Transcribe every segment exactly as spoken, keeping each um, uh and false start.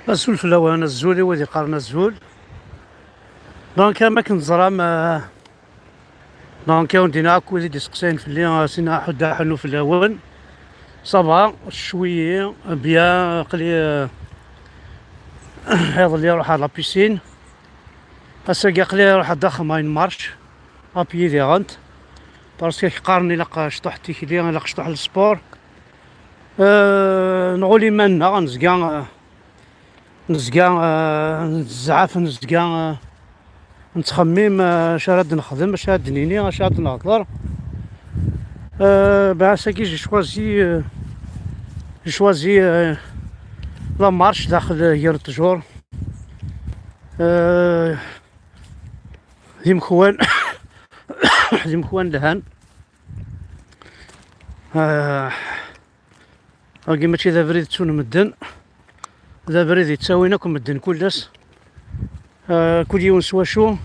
Azul fell-awen, azul i wid iqqaren azul. Donc, am akken teẓram, eh, donc, awen-d-iniɣ akk wid i d-iseqsayen fell-i, eh, sin aḥuddu aḥunnu fell-awen. Ça va, cwiyi, bien, aql-i, eh, iḍelli ruḥeɣ la piscine. Ass-agi aql-i ruḥeɣ-d axxam, une marche, à pied diɣen. Parce que qqaren ilaq cṭuḥ tikli, ilaq cṭuḥ le sport. Eh, nɣul iman-nneɣ, nezga, eh, nezga, eh, nezzɛaf, nezga, eh, nettxemmim, eh, acu ara d-nexdem, acu ara d-nini, acu ara d-nehḍer. Eh, ben, ass-agi, j'ai choisi, eh, j'ai choisi, eh, la marche daxel Ger Ṭjur. Eh, d imekwan, d imekwan lhan. Eh, Agi mačči d abrid ttun medden, d abrid yettawin akk medden kul ass. Ah, kul yiwen s wacu.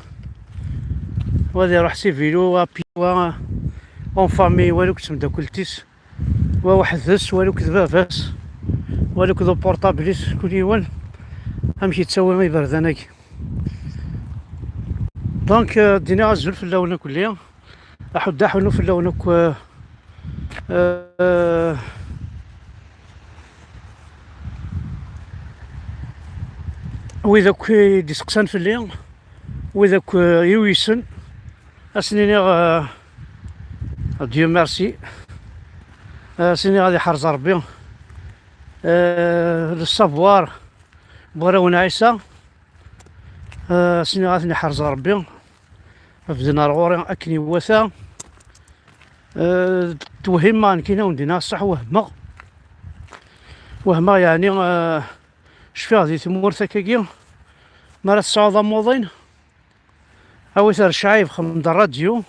Wa ad iruḥ si vélo, à pied, wa en famille, wa akked tmeddakelt-is, wa weḥd-s, wa akked baba-s, wa akked uportabl-is, kul yiwen amek yettawi iberdan-agi. Donc, euh, d-iniɣ azul fell-awen akk-lli. Aḥuddu aḥunnu fell-awen akk, euh, euh, wid akk i d-iseqsan fell-i, wid akk, euh, i uysen, ad sen-iniɣ, euh, Dieu merci. Euh, ad sen-iniɣ ad iḥrez Rebbi. Euh, le savoir n warraw n Ɛisa. Euh, ad sen-iniɣ ad ten-iḥrez Rebbi. Bden ar ɣur-i akken iwata. Eh, twehhimeɣ, nekkini, wen-d-iniɣ ṣṣeḥ, wehmeɣ. Wehmeɣ, yeɛni, eh, cfiɣ di tmurt akkagi, mi ara tesɛuḍ amuḍin, awi-t ar Ccɛib, xdem-d rradyu,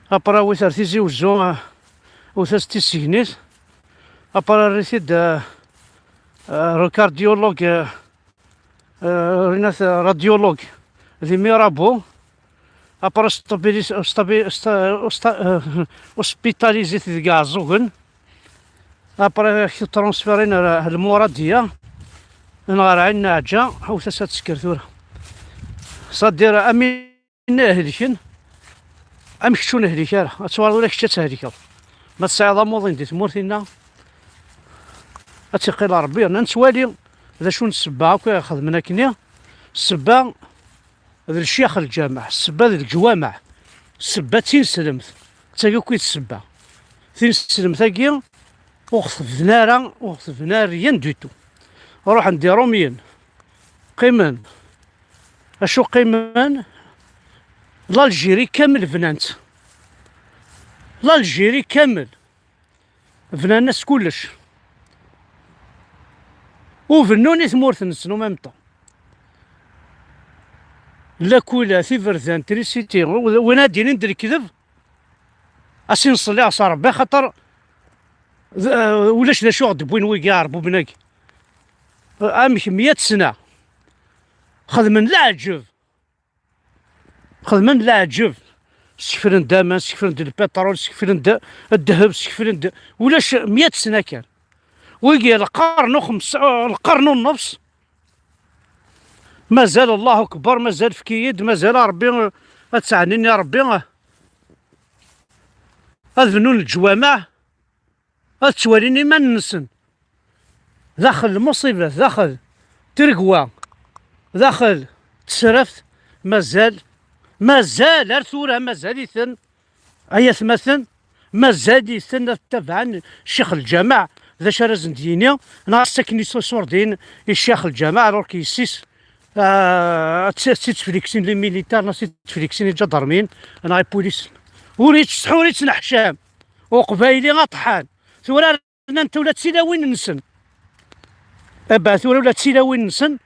après awi-t ar Tizi Wezzu, eh, wwet-as-d tissegnit, après err-it-id, eh, eh, ar le cardiologue, eh, Euh, rinat radiologue di Mirabeau. Après, stabilis-, stabi-, sta-, sta-, euh, hospitalisé deg Iɛeẓẓugen. Après, transféré ar Lmuradiya. Neɣ ar Ɛin Naɛǧa, ḥewwet-as ad tesker tura. C'est-à-dire, am win helken, am kečč ur nehlik ara. Ad twaliḍ ula kečč ad thelkeḍ. Ma tesɛiḍ amuḍin di tmurt-inna, ad tt-iqqil Rebbi. Ad nettwali d acu n ssebba akk i xedmen akkenni. Ssebba d lecyax n lǧameɛ, ssebba d leǧwameɛ, ssebba d tineslemt. D tagi akk i d ssebba. Tineslemt-agi ur ɣ-tebna ara, ur ɣ-tebna rien du tout. Ruḥen-d Irumyen, qqimen. Acu qqimen? L'Algérie kamel bnan-tt. L'Algérie kamel. Bnan-as kullec. U bennun i tmurt-nsen en même temps. Lakula, tiberdan, trisiti, win ad d-inin d lekdeb, ad s-inṣelli s Rebbi, axaṭer d-, ulac d acu ɣ-d-wwin wigi iɛerbuben-agi. Amek meyya sna xedmen leɛǧeb. Xedmen leɛǧeb. Sekfren-d aman, sekfren-d lpiṭrul, sekfren-d ddheb, sekfren-d, ulac meyya sna kan. Wigi lqern uxemsa, lqern u nnefs. Mazal Allahu Akbar, mazal efk-iyi-d, mazal a Rebbi, ad ttɛennin i Rebbi. Ad bnun leǧwameɛ. Ad ttwalin iman-nsen daxel lmuṣibat, daxel tregwa, daxel tesraft. Mazal, mazal ar tura mazal-iten, ay atmaten, mazal-iten ad ttabaɛen ccix lǧameɛ. D acu ara sen-d-yini? Neɣ ad s-akken isusurdin i ccix lǧameɛ, alors que yessis, ah, ad tt-, ad tt-id-flixin les militaires, neɣ ad tt-id-flixin les gendarmes, neɣ les polices. Ur yettsetḥi, ur yettneḥcam. Uqbayli aṭḥan. Tura rnant ula d tilawin-nsen. Aba, tura ula d tilawin-nsen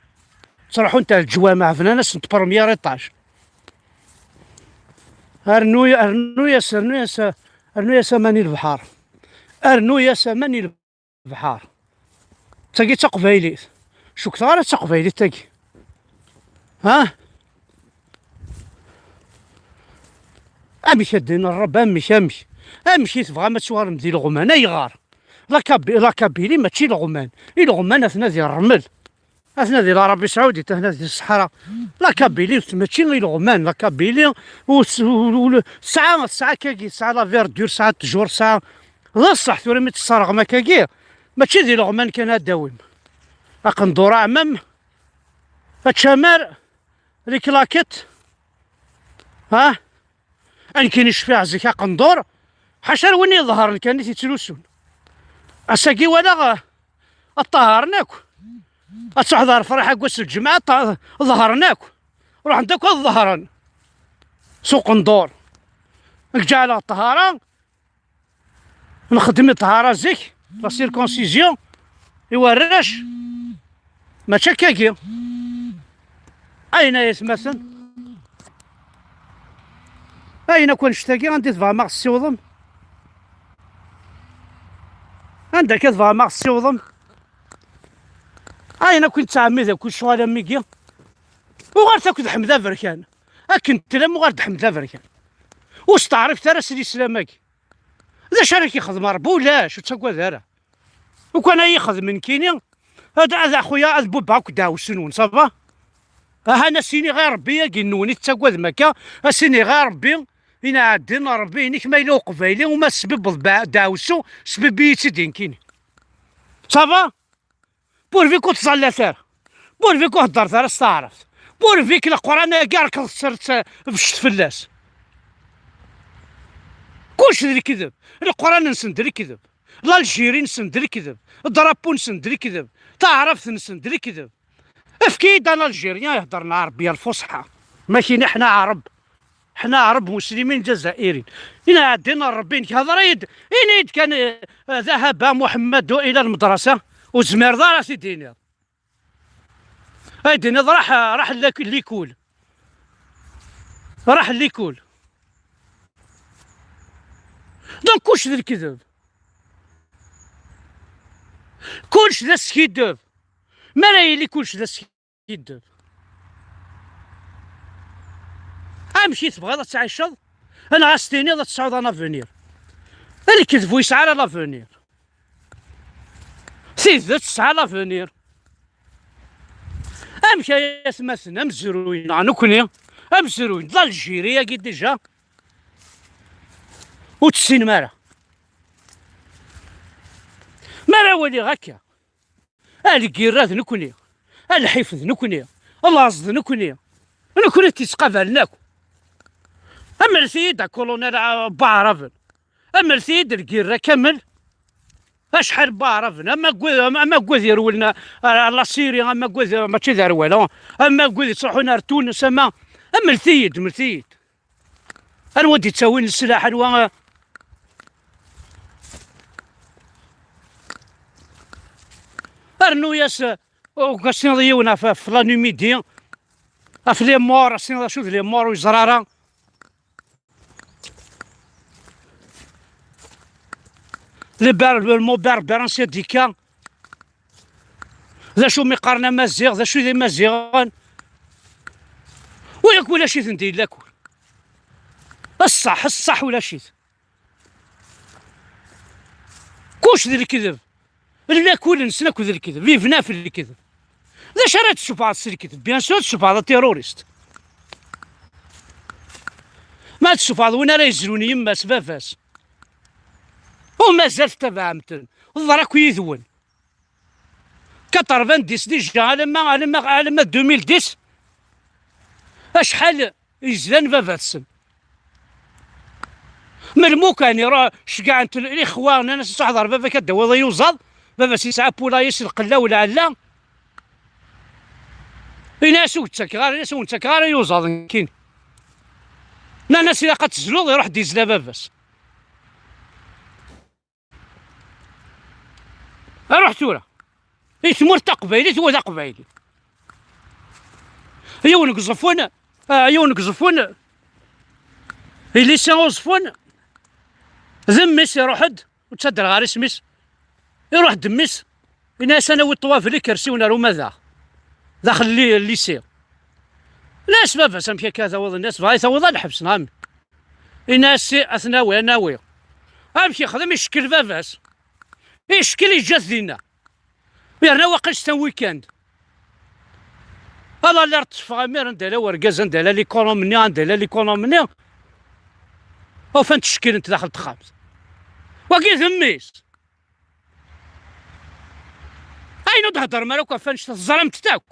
ttruḥunt ar leǧwameɛ, bnan-asent premier étage. Rnu-, rnu-yas, rnu-yas, rnu-yas aman i lebḥer. Rnu-yas aman i lebḥer. Tagi d taqbaylit. Cukteɣ ara d taqbaylit tagi. Ha? Amek ad d-nini Ṛebbi, amek, amek? Amek i tebɣam ad tuɣalem d ileɣman? Ayɣer? La Kabi-, la Kabylie mačči ileɣman. Ileɣman atna di ṛṛmel. Atna di l'Arabie Saoudite, atna di Sahara. La Kabylie mačči ileɣman, la Kabylie, u s-, u, u, tesɛa, tesɛa kagi, tesɛa la verdure, tesɛa ttjur, tesɛa, d ṣṣeḥ tura mi tesserɣem akkagi, mačči d ileɣman kan ad d-tawim. Aqendur aɛmam, ačamar, les claquettes, ha? Akken i cfiɣ zik aqendur, ḥaca ar win iḍehren kan i t-ittlusun. Ass-agi walaɣ, eh, ad ṭṭaharen akk. Ad truḥeḍ ɣer lferḥ n wass n lǧemɛa, ṭṭa-, ḍehren akk. Ruḥen-d akk ad ḍehren s uqendur. Nekk ǧeɛleɣ ṭṭhara, nxeddem i ṭṭhara zik, la circoncision, i warrac, mačči akkagi. Ayen ay atmaten, ayen akk annect-agi, anda i tebɣam ad ɣ-tessiwḍem? Anda akka tebɣam ad ɣ-tessiwḍem? Ayen akk i nettɛemmid akk ccɣel am wigi, uɣalet akk d Ḥmed Aberkan. Akken tellam uɣalet d Ḥmed Aberkan. Ur steɛrifet ara s lislam-agi. D acu ara k-ixdem Ṛebbi? Ulac, ur ttagad ara. Lukan ay ixedmen kini, ad, ad, a xuya, ad bubbeɣ akk ddeɛwessu-nwen, ça va? Aha, ad as-iniɣ i Ṛebbi-agi-nwen i tettagadem akka, ad as-iniɣ i Ṛebbi, inɛeddin Ṛebbi-inek ma yella uqbayli, uma tesbibbeḍ ba-, ddeɛwessu, sbibbi-yi-tt-id nekkini. Ça va? Pourvu ur tettẓallat ara. Pourvu ur heddret ara s taɛrabt. Pourvu leqran-agi rekḍet-tt bcet fell-as. Kullec d lekdeb. Leqran-nsen d lekdeb. L'Algérie-nsen d lekdeb. Drapeau-nsen d lekdeb. Taɛrabt-nsen d lekdeb. Efk-iyi-d un Algérien iheddren Ɛerbiya lfuṣḥa. Ma kini ḥna Ɛerb. Ḥna Ɛerb muslimin ǧazairiyen. Inɛeddin Ṛebbi-inek, hḍer-iyi-d, ini-yi-d kan, eh, ذهب محمد إلى المدرسة. Ur tezmireḍ ara ad t-id-tiniḍ. Ay d-tiniḍ raḥ, raḥ lak-, likul. Raḥ likul. Donc kullec d lekdeb. Kullec d askiddeb. Mi ara yili kullec d askiddeb, amek i tebɣiḍ ad tɛiceḍ? Neɣ ad s-tiniḍ ad tesɛuḍ un avenir? Lekdeb ur yesɛi ara l'avenir. Tidet tesɛa l'avenir. Amek ay atmaten, amezruy neɣ nekkni, amezruy d l'Algérie-agi déjà, ur tt-tessinem ara. Mi ara waliɣ akka, a lgirra d nekkni, a lḥif d nekkni, laẓ d nekkni, nekkni i t-yettqabalen akk. Amlet-iyi-d akulunal, a, Baɛraben, amlet-iyi-d lgirra kamel, acḥal n Baɛraben, amagad, am-, amagad yerwlen ar, ar la Syrie, amagad, mačči d arwala, amagad yettruḥun ar Tunes, ama, amlet-iyi-d, mlet-iyi-d. Anwa d-ittawin leslaḥ, anwa? Rnu-yas, uh, ur as-tiniḍ i yiwen ɣef, ɣef la Numidie, ɣef les Maures, as-tiniḍ acu d les Maures, ur yeẓra ara. Les Ber-, le mot berbère, ancien d-ikka. D acu mi qqaren amaziɣ, d acu i d imaziɣen? Wi akk ulac-iten di lakul. Ṣṣeḥ, ṣṣeḥ ulac-it. Kullec d lekdeb. Lakul-nsen akk d lekdeb, yebna ɣef lekdeb. D acu ara d-tessufɣeḍ s lekdeb? Bien sûr, ad tessufɣeḍ atirurist. Ma ad tessufɣeḍ win ara yezlun yemma-s, baba-s, u mazal tettabaɛem-ten, ḍḍer akk yid-wen. Quatre-vingt-dix déjà, alamma, alamma, alamma deux mille dix, acḥal yezlan baba-tsen. Melmi kan iruḥ, ceggɛen-t lixwa, nnan-as: "Ḥḍer baba-k ad d-tawiḍ iyuzaḍ." Baba-s yesɛa poulailler s lqella u lɛella. Ini-as: "Ur ttakeɣ ara", ini-as: "Ur ttakeɣ ara iyuzaḍ nekkini." Nnan-as: "Ilaq ad tezluḍ", iruḥ-d yezla baba-s. Ruḥ tura i tmurt taqbaylit, wa d aqbayli. Yiwen deg Uẓeffun, ah, yiwen deg Uẓeffun, ilisa Uẓeffun, d mmi-s iruḥ-d, ur ttadreɣ ɣer isem-is, iruḥ-d mmi-s, ini-as: "Ad nawi ṭṭwabel ikersiwen ar umadaɣ, daxel li-, lycée." Ini-as baba-s: "Amek akka tawiḍ?" Ini-as: "Bɣa tawiḍ a lḥebs, neɣ amek?" Ini-as: "Ad t-nawi, ad nawi." Amek yexdem? Icekkel baba-s. Icekkel, yeǧǧa-t dinna. Yerna waqil s tan weekend. Ala, la tteffeɣ amir, anda yella urgaz, anda yella l'économie-nni, anda yella l'économie-nni. Ufan-t ccekkilen-t daxel texxamt. Wagi d mmi-s. Ayen ur d-heddrem ara akk ɣef annect-a, teẓramt-t akk.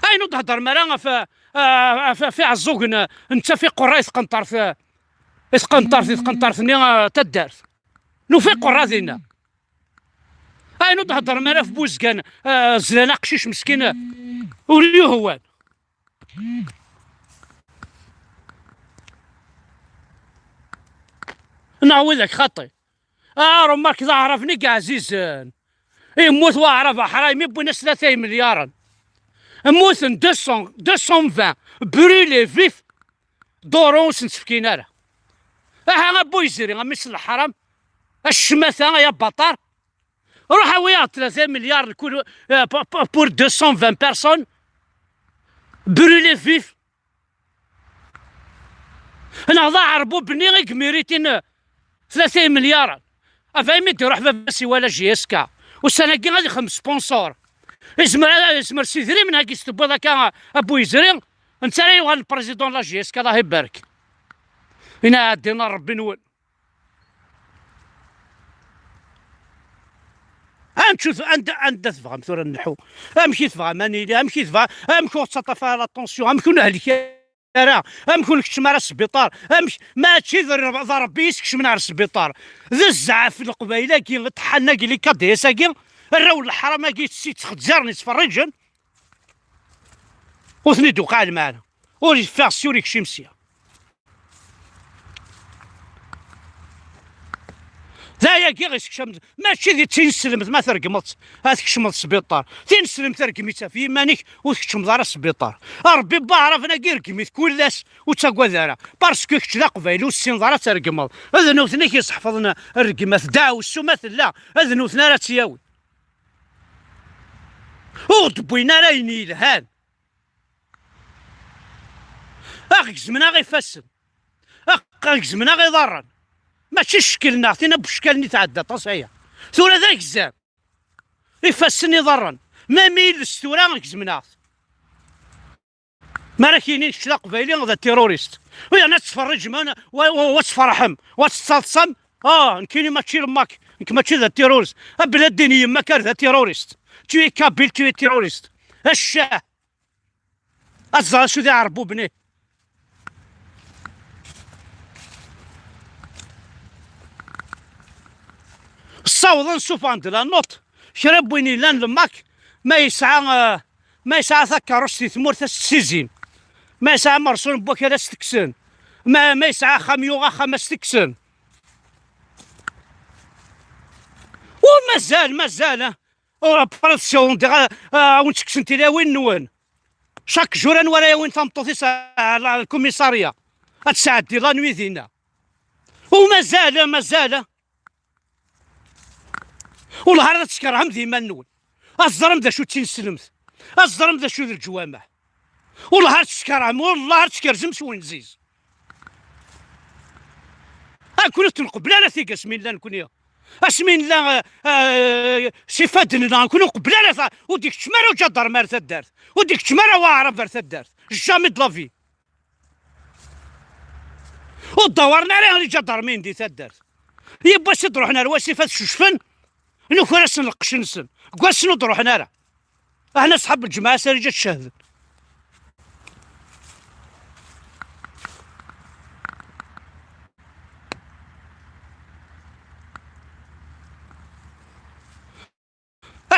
Ayen ur d-heddrem ara ɣef, ɣef, ɣef Iɛeẓẓugen, netta f iqerra i tqenṭert, i tqenṭert, i tqenṭert-nni, ah, taddart. Nufa iqerra dinna. Ayen ur d-heddrem ara ɣef Buzgan, ah, zlan aqcic meskin, ah, ur yuhwan. Neɣ widak xaṭi. Ah, remarque d aɛraben i yeɛzizen. Yemmut waɛrab aḥray mi wwin-as tlata imelyaren. Mmuten deux cents, deux cent vingt brûlés vifs d euros ur sen-tt-fkin ara. Aha, a bu yezri, a mmi-s n leḥram, a ccmata, ay abaṭar. Ruḥ awi-yaɣ-d tlata imelyaren kul, euh, pour, pour, pour deux cent vingt personnes brûlées vifs. Neɣ d aɛerbub-nni i yemiritin tlata imelyaren. Ɣef waymi d-iruḥ baba-s iwala J S K. Ussan-agi ad ixdem sponsor. Izmer, izmer s idrimen-agi s tewwiḍ akka a bu yezri, netta ara yuɣalen président n la J S K, Allah ibarek. Inna ɛeddi n Rebbi-nwen. Acu t-, anda, anda tebɣam tura nleḥḥu? Amek i tebɣam ad nili? Amek i tebɣa? Amek ur ttaṭṭaf ara la tension? Amek ur nehlek ara? Amek ur nkeččem ara sbiṭar? Amek mačči d Reb-, d Rebbi i skecmen ar sbiṭar? D zzɛaf n Leqbayel-agi, ṭṭḥan-agi, les K D S-agi, arraw n leḥram-agi, yettxezzaren, yettferriǧen. Ur ten-id-uqeɛ lmeɛna. Ur yeffiɣ ssi, ur yekcim ssi. D ayagi i sekcam, mačči d tineslemt ma tregmeḍ ad tkecmeḍ sbiṭar. Tineslemt regm-itt ɣef yiman-ik, ur tkeččmeḍ ara sbiṭar. A Rebbi, baɛraben-agi regm-it kul ass, ur ttagad ara. Parce que kečč d aqbayli, ur tessineḍ ara ad tregmeḍ. D nutni i k-iseḥfḍen rregmat, ddeɛwessu ma tella, d nutni ara tt-yawin. Ur ɣ-d-wwin ara ayen yelhan. Aɣ-gezmen aɣ ifassen. Aɣ-, aɣ-gezmen aɣ iḍarren. Mačči cckel-nneɣ, tin n ucekkel-nni tɛedda aṭas aya. Tura d agzam. Ifassen, iḍarren. Ma mi iles tura gezmen-aɣ-t. Mi ara k-yinin kečč d aqbayli, d terrorist. U yerna ad tferrǧem, wa, wa, wa tferḥem, wa tettaḍsam. Ah, nekkini mačči lemmak, nekk mačči d terrorist. A Beladdin yemmak ar d terrorist. Tu es kabyle, tu es terrorist. A ccah. Ad tẓer acu d iɛerbuben-nni. Ssawḍen, ssufɣen-d la note. Kra n win yellan lemmak, ma yesɛa, eh, ma yesɛa takeṛṛust di tmurt, ad s-tt-ssizin. Ma yesɛa amerṣun n wakal, ad s-t-kksen. Ma, ma yesɛa axxam, yuɣ axxam, ad s-t-kksen. U mazal, mazal, eh, ur, après, siwḍen diɣ, eh, a wen-ttekksen tilawin-nwen. Chaque jour anwa ara yawin tameṭṭut-is ar, ar, ar lkumisarya, ad tesɛeddi la nuit dinna. U mazal, mazal. Wellah ar ad tkerhem d iman-nwen. Ad teẓrem d acu d tineslemt. Ad teẓrem d acu d leǧwameɛ. Wellah ar tkerhem, wellah ar tkerzem s wenziz. Ad ken-ur tneqbel ara tig asmi nella nekni. Asmi nella, eh, eh, s ifadden-nneɣ, ur ken-nqebbel ara ta-, ur d-ikeččem ara uǧadarmi ar taddart, ur d-ikeččem ara waɛrab ar taddart. Jamais de la vie. Ur ddawaren ara iǧadarmiyen di taddart. Yiwwas i d-ruḥen ar wasif ad cucfen, nuker-asen lqecc-nsen. Deg wass-n ur d-ruḥen ara. Aḥna ṣḥab lǧemɛa, asarij ad cehden.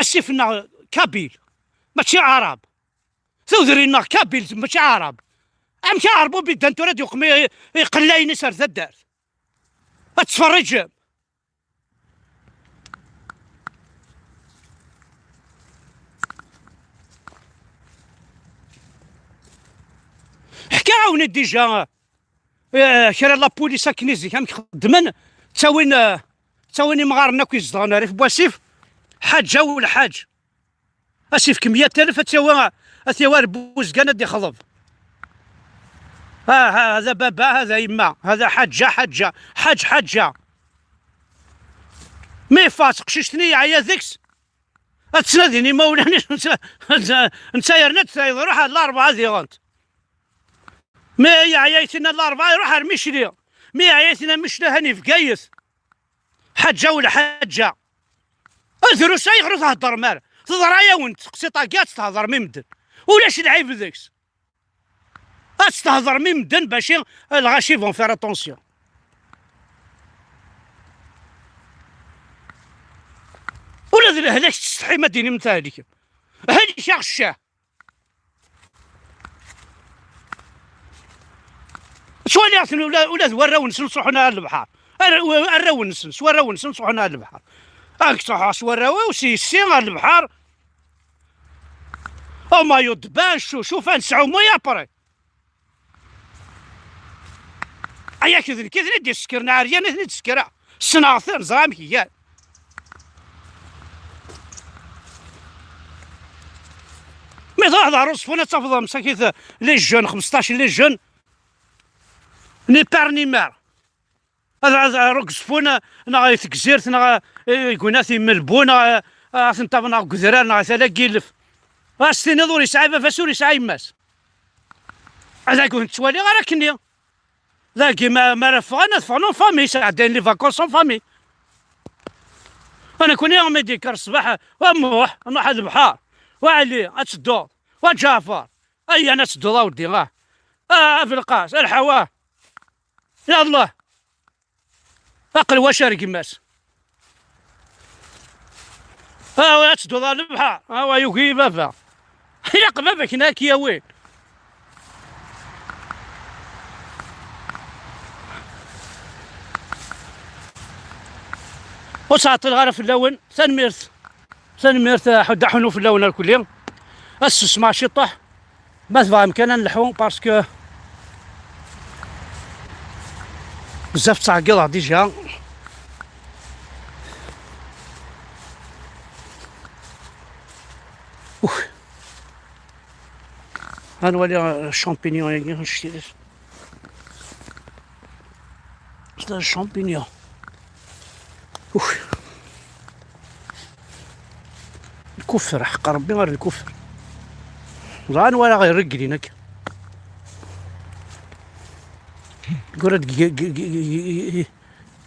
Asif-nneɣ kabil, mačči aɛrab. Tudrin-nneɣ kabil, mačči aɛrab. Amek aɛerbu biddan tura ad yuqem i, i, iqellayen-is ar taddart? Ad tferriǧem. Ḥkiɣ-awen-d dija, eh, kra n la police akken i zik amek xeddmen, ttawin, eh, ttawin imɣaren akk izedɣen rrif n wasif, ḥaǧa u lḥaǧ. Ad s-ifk meyya alef, ad t-yawi, ad t-yawi ar Buzgan ad d-ixḍeb. Ah, ah, hada baba, hada yemma, hada ḥaǧa, ḥaǧa, ḥaǧ, ḥaǧa. Mi yeffeɣ teqcict-nni yeɛya deg-s, Ad ttnadin imawlan-is, netta, netta yerna-d tayeḍ, iruḥ ar Larebɛa ad iɣent. Mi yeɛya-iten ar Larebɛa, iruḥ ar Micli. Mi yeɛya-iten ar Micli, han i Bgayet. Ḥaǧa u lḥaǧa. Drus, ayɣer ur theddṛem ara? Teḍra-yawen teqsiṭ-agi, ad tt-theḍṛem i medden. Ulac lɛib deg-s. Ad tt-theḍṛem i medden bac i lɣaci vont faire attention. Ula d lehlak tsetḥim ad d-tinim tehlkem. Helkeɣ ccah. Ttwaliɣ-ten ula, ula d warraw-nsen ttruḥun ar lebḥer. Ar-, arraw-nsen, s warraw-nsen ttruḥun ar lebḥer. Ad ttruḥeɣ s warraw-iw, s yessi ar lebḥer. Au maillot de bain, ccucuf, ad nesɛumu, et après. Ay, ak d nekk i ten-id-yessekren, ɛeryan i ten-id-ssekreɣ. Ssneɣ-ten, ẓriɣ amek gan. Mi truḥeḍ ɣer Uẓeffun, ad tafeḍ msakit les jeunes, xmesṭac les jeunes, ni père ni mère. Ad, ad, ar Uẓeffun, neɣ i Tegzirt, neɣ i Gwnat, i Melbu, neɣ ad ten-tafeḍ, neɣ deg udrar, neɣ Tala n Yilef. Ad s-tiniḍ ur yesɛi baba-s, ur yesɛi yemma-s. Ad ur ten-ttwaliɣ ara akkenni. Dagi ma, ma ara ffɣen, ad ffɣen en famille, sɛeddayen les vacances en famille. Nekkni mi d-yekker ṣṣbeḥ, a Muḥ, a Muḥ, a lebḥer, wa Ɛli, ad tedduḍ, wa Ǧaɛfar, ayya ad tedduḍ a weddi, ah, ah, a Belqas, a Lḥawa, yallah, aqelwac ar gma-s. Awa, ad tedduḍ ɣer lebḥer. Awa, yugi baba. Ilaq baba kna ad k-yawi. Ur ttɛeṭṭileɣ ara fell-awen. Tanemmirt. Tanemmirt, ḥedd aḥunu fell-awen irkelli. Ad susmeɣ ciṭṭaḥ. Ma tebɣam kan ad nleḥḥu, parce que bezzaf ttɛeggiḍeɣ déjà. Uf. Ad nwali champignon-agi, annect-ilat. C'est un champignon. Uf. Lkuffer, ḥeqq Rebbi ar lkuffer. Ẓran wala ɣer reglin akka. Gura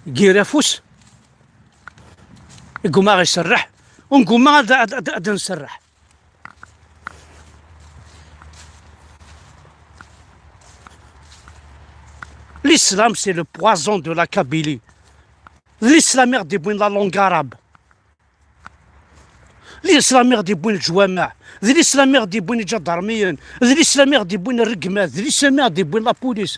gir afus. Guma ɣ iserreḥ. Unguma ad, ad, ad, ad nserreḥ. L'islam, c'est le poison de la Kabylie. D l'islam i ɣ-d-iwwin la langue arabe. D l'islam i ɣ-d-iwwin leǧwameɛ. D l'islam i ɣ-d-iwwin iǧadarmiyen. D l'islam i ɣ-d-iwwin rregmat. D l'islam i ɣ-d-iwwin la police.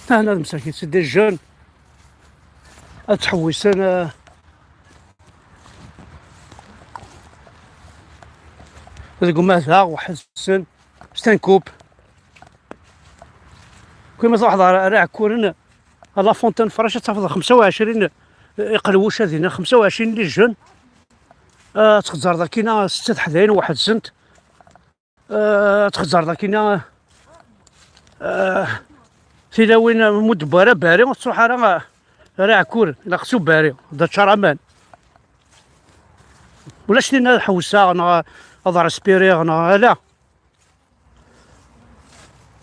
Hna d msakit, c'est des jeunes. Ad ttḥewwisen, eh, deg umata, weḥd-sen, c'est un couple. Kull ma truḥeḍ ɣer, ɣer Iɛekkuren, à la Fontaine Fraîche, ad tafeḍ xemsa u ɛecrin iqelwuc ad dinna, xemsa u ɛecrin les jeunes. Ah, ad txezzreḍ akkin setta teḥdayin weḥd-sent. Ah, ad txezzreḍ akkin, ah, tilawin, ah, mu d-wwara Bari, ur tettruḥ ara, ah, ara Ɛekkuren, ilaq s ubari, d aččar aman. Ulac tin ad ḥewseɣ, neɣ ad respiriɣ, neɣ ala.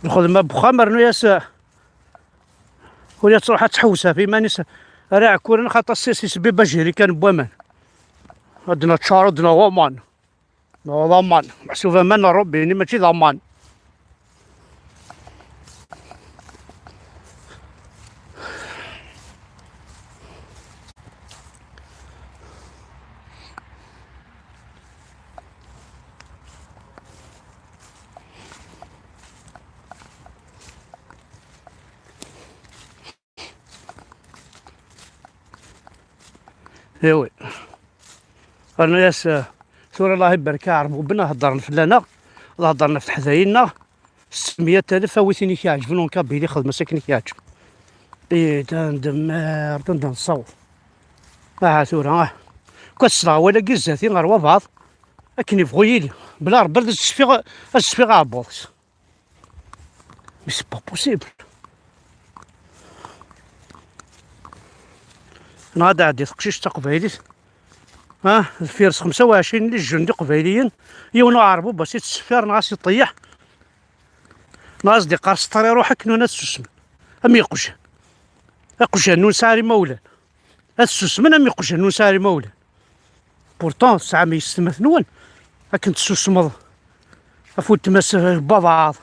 Lxedma n wexxam, rnu-yas, ur yettruḥ ad tḥewwes ɣef iman-is ara Ɛekkuren, xaṭer s-, s-, isebbi bajirikan n waman. Ad d-neččar, ad d-naɣ waman. Neɣ d aman. Meḥsub aman n Ṛebbi, ini mačči d aman. Iwi. Rnu-yas, eh, tura Allah ibarek, Ɛerbuben, heddren fell-aneɣ, ad heddren ɣef teḥdayin-nneɣ, s meyya alef, awi tin i k-iɛeǧben, en kabyle, xdem-as akken i k-iɛǧeb. Ih, d, d, d, d, nessaweḍ. Aha tura, ah. Kwa tesleɣ awal-agi zdat-i ɣer wabaḍ, akken yebɣu yili. Bla Rebbi ad s-sfiɣ, ad s-sfiɣ aɛebbuḍ-is. Mais c'est pas possible. Neɣ ad d-ɛeddi teqcict taqbaylit, ah, deffir s xemsa u ɛecrin n leǧyun d iqbayliyen, yiwen uɛerbub as-ittṣeffir neɣ as-iṭeyyeḥ, neɣ as-d-iqqar seṭṭer iruḥ akken ur ad susmen. Am iqjan. Iqjan ur nesɛi ara imawlan. Ad susmen am iqjan ur nesɛi ara imawlan. Pourtant tesɛam yessetma-twen, akken tessusmeḍ ɣef weltma-s n wabaḍ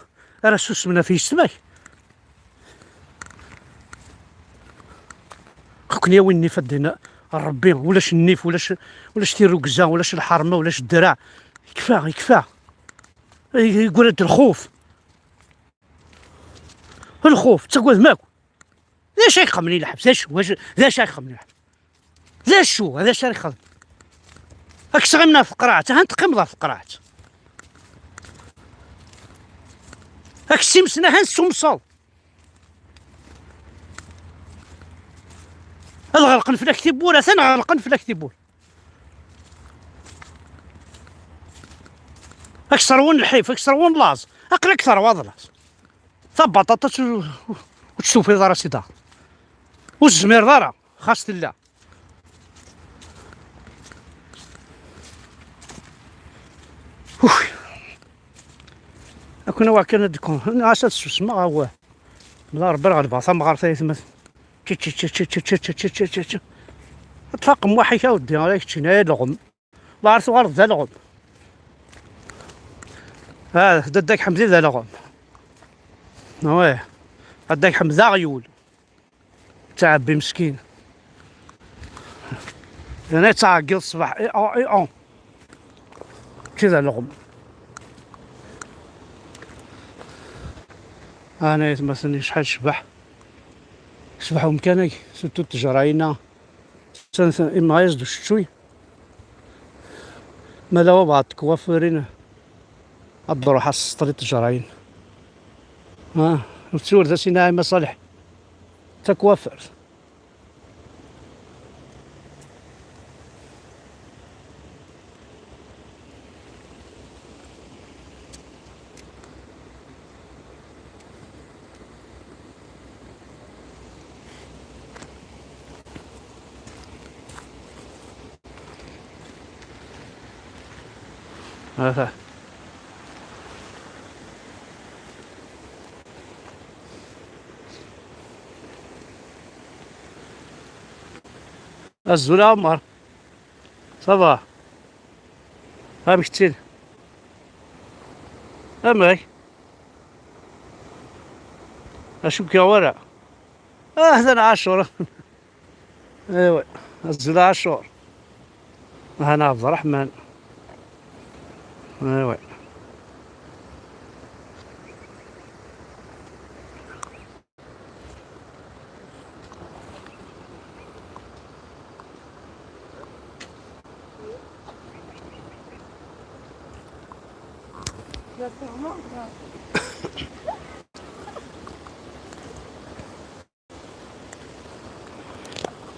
ara susmen ɣef yessetma-k. Xekken yawin nnif ad d-ina Rebbi, ulac nnif, ulac, ulac tirrugza, ulac lḥerma, ulac ddreɛ. Yekfa, yekfa. Yeggura-d lxuf. Lxuf, tettagadem akk. D acu ay xemmen i lḥebs? D acu, d acu, d acu ay xemmen i lḥebs? D acu, d acu ara ixdem? Ad k-sɣimen ɣef tqerɛet, ahan teqqimeḍ ɣef tqerɛet. Ad k-ssimsen, ahan tessumseḍ. Ad ɣelqen fell-ak tiwwura, atan ɣelqen fell-ak tiwwura. Ad k-sserwen lḥif, ad k-sserwen laẓ. Aql-ak terwaḍ laẓ. Tabaṭaṭat ur, ur tt-tufiḍ ara si daɣ. Ur tezmireḍ ara, xas tella. Uf. Akken awa kan ad d-kkun. Ɣas ad susmeɣ, awah. Mla Rebbi ɣelbeɣ tamɣart ay atmaten. Čči, čči, čči. Ad tfaqem waḥik a weddi, ara keččin, ay alɣem. Lɛar tuɣaleḍ d alɣem. Ah, dadda-k Ḥemdi d alɣem. Awah. Dadda-k Ḥemdi d aɣyul. Ttɛebbi meskin. Yerna yettɛeggiḍ ṣṣbeḥ. Iɛu, iɛu. Mačči d alɣem. Ana aytmaten-nni, acḥal tecbeḥ. Tecbeḥ umkan-agi, surtout ttejra-inna. Imɣa-yas-d uceččuy. Ma la wabɛeḍ tekwafirin, ad d-ruḥ ad s-sṭel i ttejra-in. Ah, ur ttsurd-as i Naɛima Ṣaleḥ. Takwafert. Ata. Azul a Ɛmer. Ça va? Amek ttil? Amek? Acu k-yuɣ wara? Ah, d Ɛacur. Ewa, azul a Ɛacur. Hana Ɛebderreḥman. Ewa.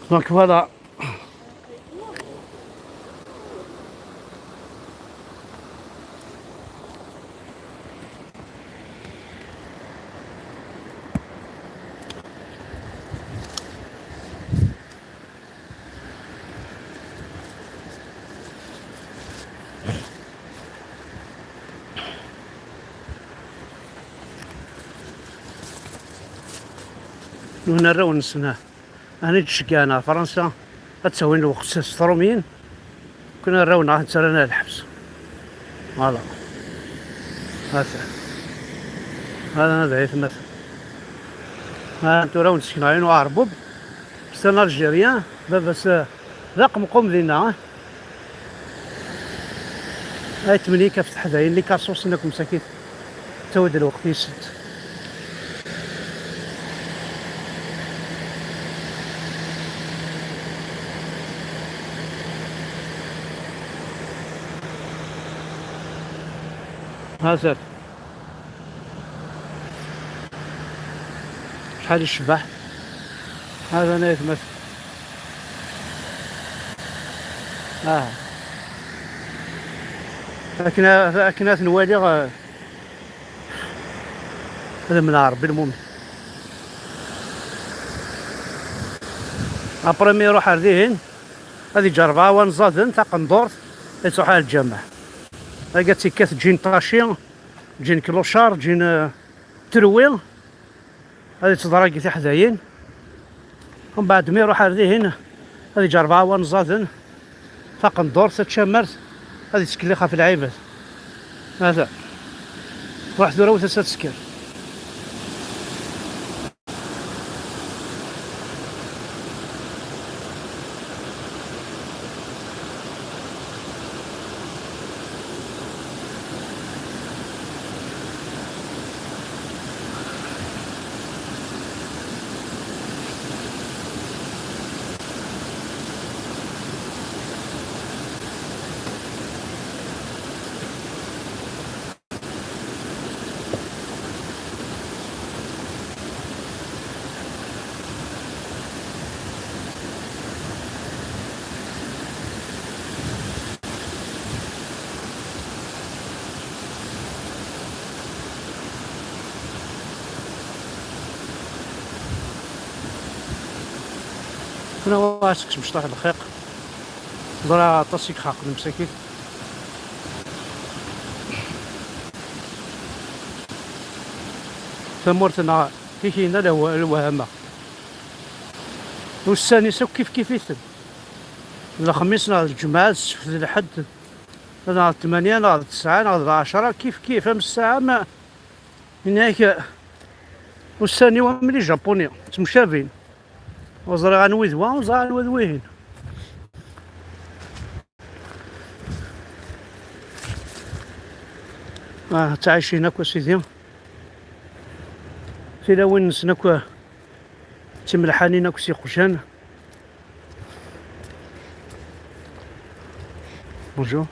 Donc voilà. Nuna arraw-nsen, ah. Ɛni d-ceggɛen ɣer Fransa ad ttawin lweqt s Trumyin? Kun arraw-nneɣ ad ttarran ar lḥebs. Voilà. Hata. Hata d aytmaten. Ha, tura wen-d-sekneɣ yiwen uɛerbub. C'est un Algérien. Baba-s, eh, d aqemqum dinna, eh. Ay tmenyik ɣef teḥdayin, les cartons-nni akk msakit. Ttawi-d lweqt-is. Hazat. Acḥal icbeḥ. Hada n aytmaten. Ah. Akken a, akken ad ten-waliɣ, eh, ad mneɛ Ṛebbi lmumin. Après mi iruḥ ar dihin, ad iǧer rebɛa wanẓaden, taqendurt, ad ittruḥ ar lǧameɛ. Aga tekkat ǧin taci, ǧin klochard, ǧin, eh, trewwi. Ad itteḍragi tiḥdayin. Mbeɛd mi iruḥ ar dihin, ad iǧer rebɛa wanẓaden, taqendurt, tačamart, ad ittkellix ɣef lɛibad. Hada. Ruḥ tura wet-as ad tesker. Kuna wa seg Mecṭaḥ Lxiq. Ẓriɣ aṭas i ixaqen msakit. Tamurt-nneɣ tikina lehwa-, lewhama. Ussan-is akk kif kif-iten. D lexmis neɣ d lǧemɛa, d ssebt, d lḥedd, neɣ d tmanya, neɣ d tesɛa, neɣ d lɛecṛa, kif kif, am ssaɛa ma, yenna-ak, ussan-iw am les japonais, ttemcabin. Ur ẓriɣ anwa i d wa, ur ẓriɣ anwa d wihin. Ah, ttɛicin akk a sidi. Tilawin-nsen akk d timelḥanin akk s iqjan. Bonjour.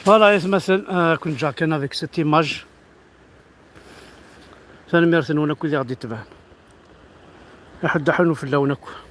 Voilà, aytmaten, euh, كنت جا كان avec cette image. Tanemmirt-nwen akk i d aɣ-d-itebɛen. Iḥeddaḥen fell-awen akk.